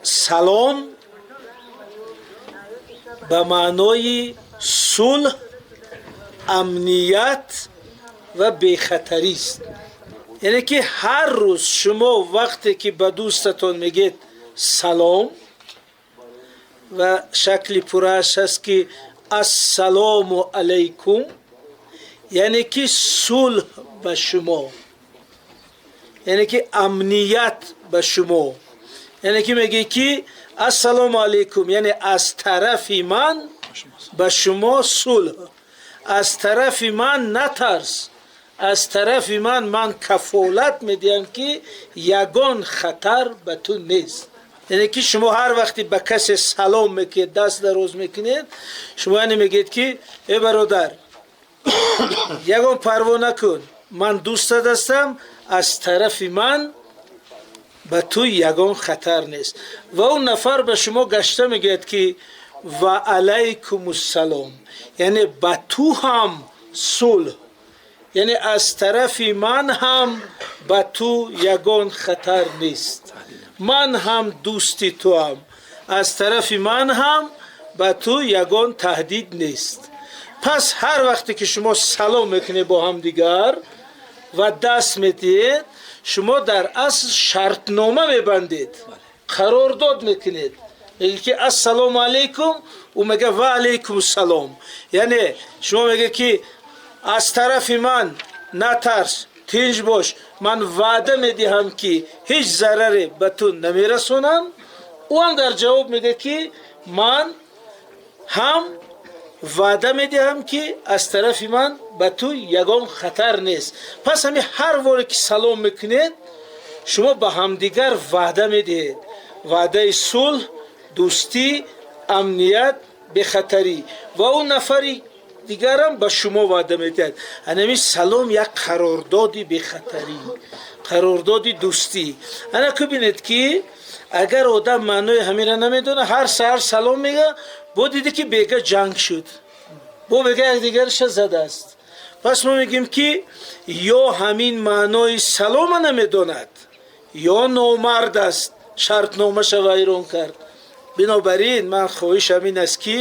Салом ба маънои сулҳ, амният ва бехатарист. Яъне ки ҳар рӯз шумо вақте ки ба дӯстатон мегӯед салом, ва шакли пуррааш аст ки ассалому алайкум, яъне ки сулҳ ба шумо, яъне ки амният ба шумо, яъне ки мегӯед ки ассалому алайкум, яъне аз тарафи ман ба шумо сулҳ, аз тарафи ман натарс, аз тарафи ман кафолат медиҳам ки ягон хатар ба ту нест. Яъне ки шумо ҳар вақте ба касе салом мекунед, даст дароз мекунед, шумо яъне мегӯед ки эй бародар, ягон парво накун, ман дӯстат ҳастам, аз тарафи ман ба ту ягон хатар нест. Ва он нафар ба шумо гашта мегӯяд ки ва алайкумуссалом, яъне ба ту ҳам сулҳ, яъне аз тарафи ман ҳам ба ту ягон хатар нест, ман ҳам дӯсти туам, аз тарафи ман ҳам ба ту ягон таҳдид нест. Пас ҳар вақте ки шумо салом мекунед бо ҳамдигар ва даст медиҳед, шумо дар асл шартнома мебандед, қарордод мекунед. Мегӯед ки ассалому алайкум, ӯ мегӯяд ва алайкумуссалом. Яъне шумо мегӯед ки аз тарафи ман натарс, тинҷ бош, ман ваъда медиҳам ки ҳеҷ зараре ба ту намерасонам. Ӯ ҳам дар ҷавоб мегӯяд ки ман ҳам ваъда медиҳам ки аз тарафи ман ба ту ягон хатар нест. Пас ҳамин ҳар боре ки салом мекунед, шумо ба ҳамдигар ваъда медиҳед, ваъдаи сулҳ, дӯстӣ, амният, бехатарӣ, ва он нафари дигарам ба шумо ваъда медиҳад. Анами салом як қарордоди бехатарӣ, қарордоди дӯстӣ. Ана бибинед ки агар одам маънои ҳамира намедонад, ҳар саҳар салом мега, бо диде ки бега ҷанг шуд, бо бега якдигарша задааст. Пас мо мегӯем ки ё ҳамин маънои салома намедонад, ё номард аст, шартномаша вайрон кард. Бинобар ин ман хоҳишам ин аст ки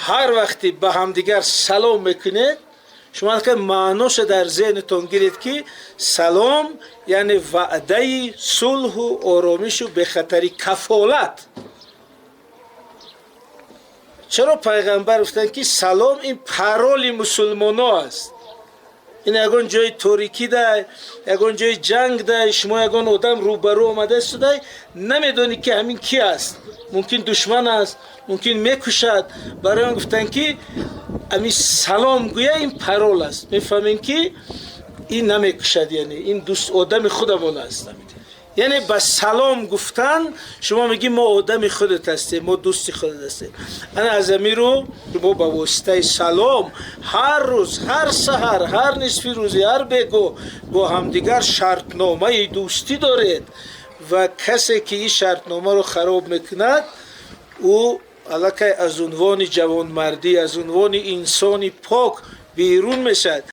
ҳар вақте ба ҳамдигар салом мекунед, шумо маъноша дар зеҳнатон гиред ки салом яъне ваъдаи сулҳу оромишу бехатарӣ, кафолат. Чаро пайғамбар гуфтанд ки салом ин пароли мусулмоно аст? Ин ягон ҷои торикӣ дай, ягон ҷои ҷанг дай, шумо ягон одам рӯбарӯ омада истодай, намедонӣ ки ҳамин ки аст, мумкин душман аст, мумкин мекушад. Барои он гуфтанд ки ҳамин салом гӯя ин парол аст, мефаҳмем ки ин намекушад, яъне ин дӯст одами худамон аст. Яъне ба салом гуфтан шумо мегӣ мо одами худат ҳастем, мо дӯсти худат ҳастем. Ана аз амиру мо ба воситаи салом ҳар рӯз, ҳар саҳар, ҳар нисфи рӯзӣ, ҳар бего бо ҳамдигар шартномаи дӯстӣ доред, ва касе ки ин шартномаро хароб мекунад, ӯ аллакай аз унвони ҷавонмардӣ, аз унвони инсони пок берун мешавад.